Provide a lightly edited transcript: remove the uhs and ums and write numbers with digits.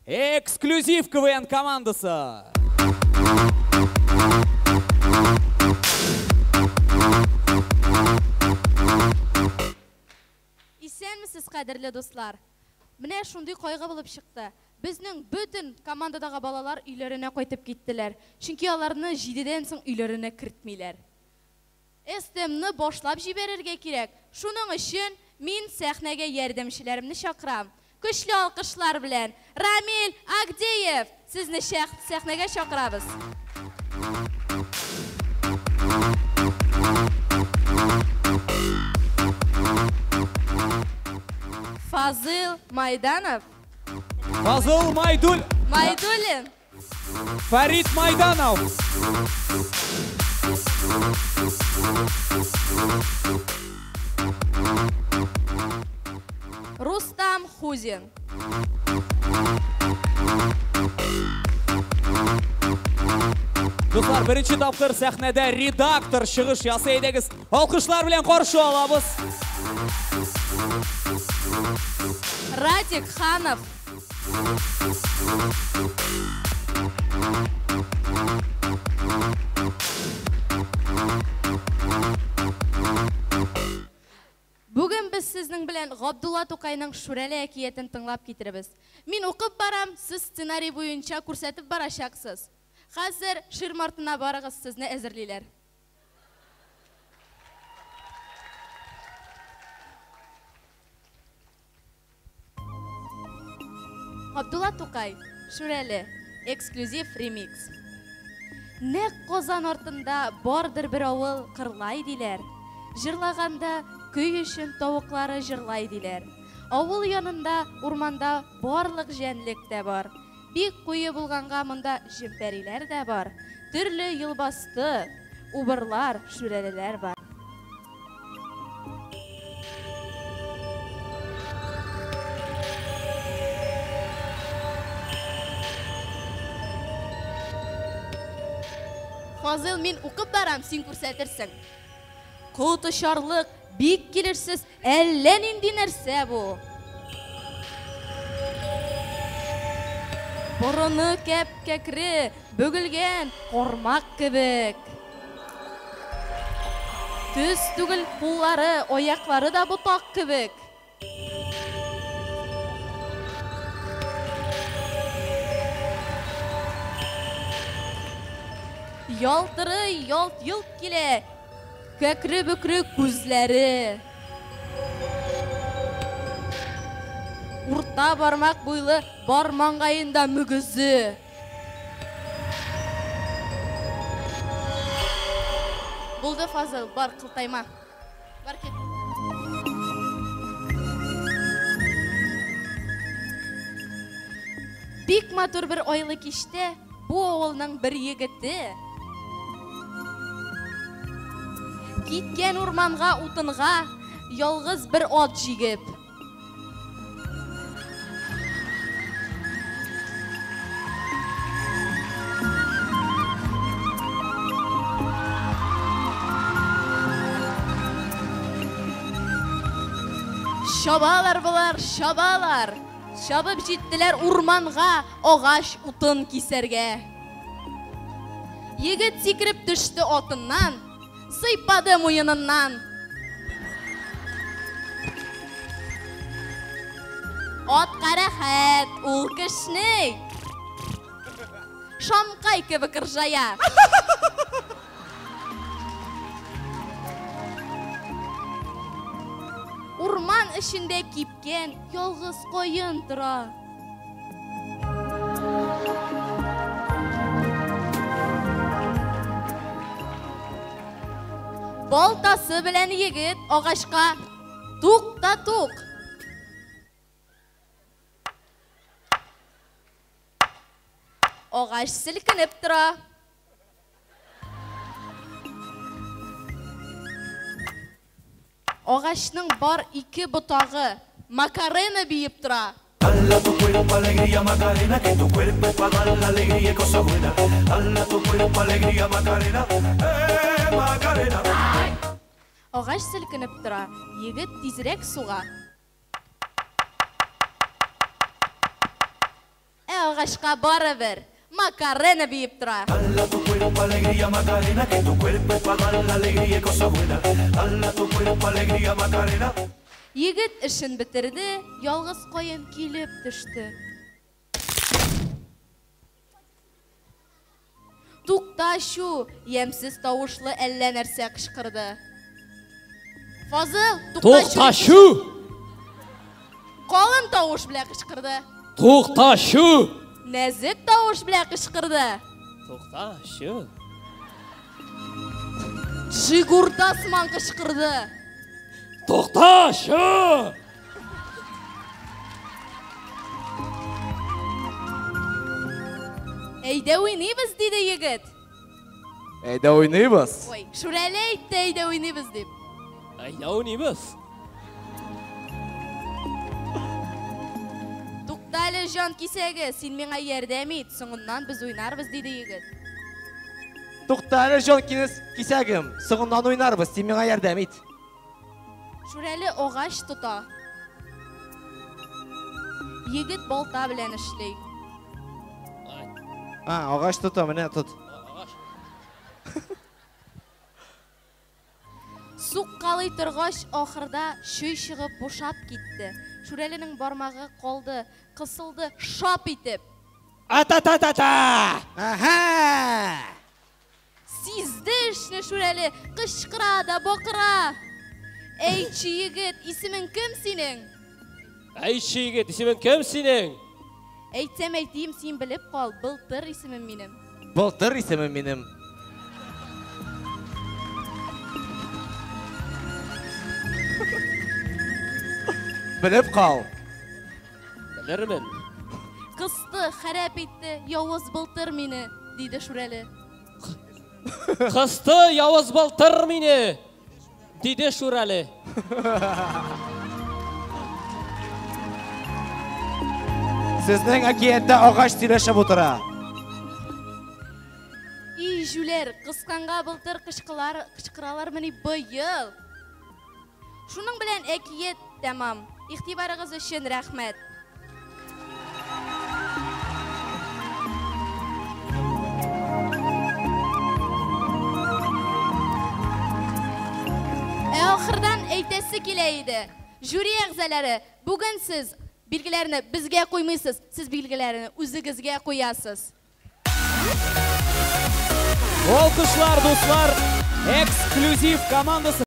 Эксклюзив КВН командасы. Исәнмесез, кадерле дуслар. Менә шундый кайгы булып чыкты. Безнең бөтен командадагы балалар өйләренә кайтып киттеләр. Чөнки аларны 7-дән соң өйләренә кертмиләр. СТМны башлап җибәрергә кирәк. Шуның өчен мин сәхнәгә ярдәмчеләремне чакырам. Көчле алкышлар белән Рамил Агдеев, сезне сәхнәгә чакырабыз. Фазыл Майданов. Фазыл Майдуль. Майдулин. Фарид Майданов. Рустам Хузин. Дуслар, беренче тапкыр сәхнәдә редактор чыгыш ясый. Әйдәгез, алкышлар белән каршы алабыз. Радик Ханов. Бүген без сезнең белән Габдулла Тукайның Шүрәле әкиятен тыңлап китеребез. Мин укып барам, сез сценарий буенча күрсәтеп барачаксыз. Хәзер ширма артына барыгыз, сезне әзерлиләр. Габдулла Тукай, Шүрәле, эксклюзив ремикс. Нәкъ Казан артында бардыр бер авыл Кырлай диләр. Җырлаганда көй өчен тавыклары җырлай диләр. Авыл янында урманда барлык җәнлек тә бар. Бик куе булганга монда җемпәриләр дә бар. Төрле юлбасты, убырлар, шүрәлеләр бар. Фазыл, мин укып барам, син күрсәтерсең. Кот очарлык, бик килешсез, әллә нинди нәрсә бу. Борыны кәп-кәкре, бөгелгән кармак кебек. Төз түгел куллары, аяклары да ботак кебек. Ялтырый, ялт-йолт килә, кәкре-бөкре күзләре. Урта бармак буйлы бар маңгаенда мөгезе. Булды, Фазыл, бар, кылтайма. Бар кит. Бик матур бер айлы кичтә бу авылның бер егете киткән урманга утынга ялгыз бер ат җигеп. Чабалар болар, чабалар. Чабып җиттеләр урманга агач утын кисәргә. Егет сикереп төште атыннан, сыйпады муеныннан. Атка рәхәт, ул кешни. Шамкай кебек ыржая. Урман эчендә кипкән ялгыз каен тора. Балтасы белән егет агачка тук та тук. Агач селкенеп тора. Агачның бар ике ботагы Макарена биеп тора. Dala tu cuerpo alegría Macarena, que tu cuerpo pa' dar la alegría y cosas buenas. Dala tu cuerpo alegría Macarena, Macarena. Агач селкенеп тора, егет тизрәк суга. Ә агачка барыбер. Макарена биеп тора. Dala tu cuerpo alegría Macarena, que tu cuerpo es para dar la alegría y cosa buena. Dala tu cuerpo alegría Macarena. Егет эшен бетерде, ялгыз каен килеп төште. Тукта шу, ямьсез тавышлы әллә нәрсә кычкырды. Фазыл, Тукта шу! Калын тавыш белән кычкырды. Тукта шу! Нәзек тавыш белән кычкырды. Тукта шу! Жигурда сыман кычкырды. Тукта шу! Әйдә уйныйбыз, диде егет. Әйдә уйныйбыз. Ой, Шүрәле әйтте, әйдә уйныйбыз дип. Әйдә уйныйбыз. Тукта әле, җан кисәге, син миңа ярдәм ит, соңыннан без уйнарбыз, диде егет. Тукта әле, җан кисәгем, соңыннан уйнарбыз, син миңа ярдәм ит. Шүрәле агач тота. Егет балта белән эшли. А, агач тота, менә тот. Агач. Суккалый торгач, ахырда чөй чыгып бушап китте. Шүрәленең бармагы калды, кысылды, шап итеп. Ата-та-та-та! Аһа! Сизде эшне Шүрәле, кычкыра да бакыра. Әйтче егет, исемең кем синең? Әйтче егет, исемең кем синең? Әйтсәм әйтим, син белеп кал, Былтыр исемем минем. Былтыр исемем минем. Белеп кал. Белермен. Кысты, харап итте, явыз Былтыр мине, диде Шүрәле. Кысты, явыз Былтыр мине, диде Шүрәле. Сезнең әкияттә агач сөйләшеп утыра. И җүләр, кысканга Былтыр кычкыралармыни быел? Шуның белән әкият тәмам. Игътибарыгыз өчен рәхмәт. Ә ахырдан әйтәсе килә иде. Жюри әгъзалары, бүген сез билгеләрне безгә куймыйсыз, сез билгеләрне үзегезгә куясыз. Алкышлар, дуслар, эксклюзив командасы.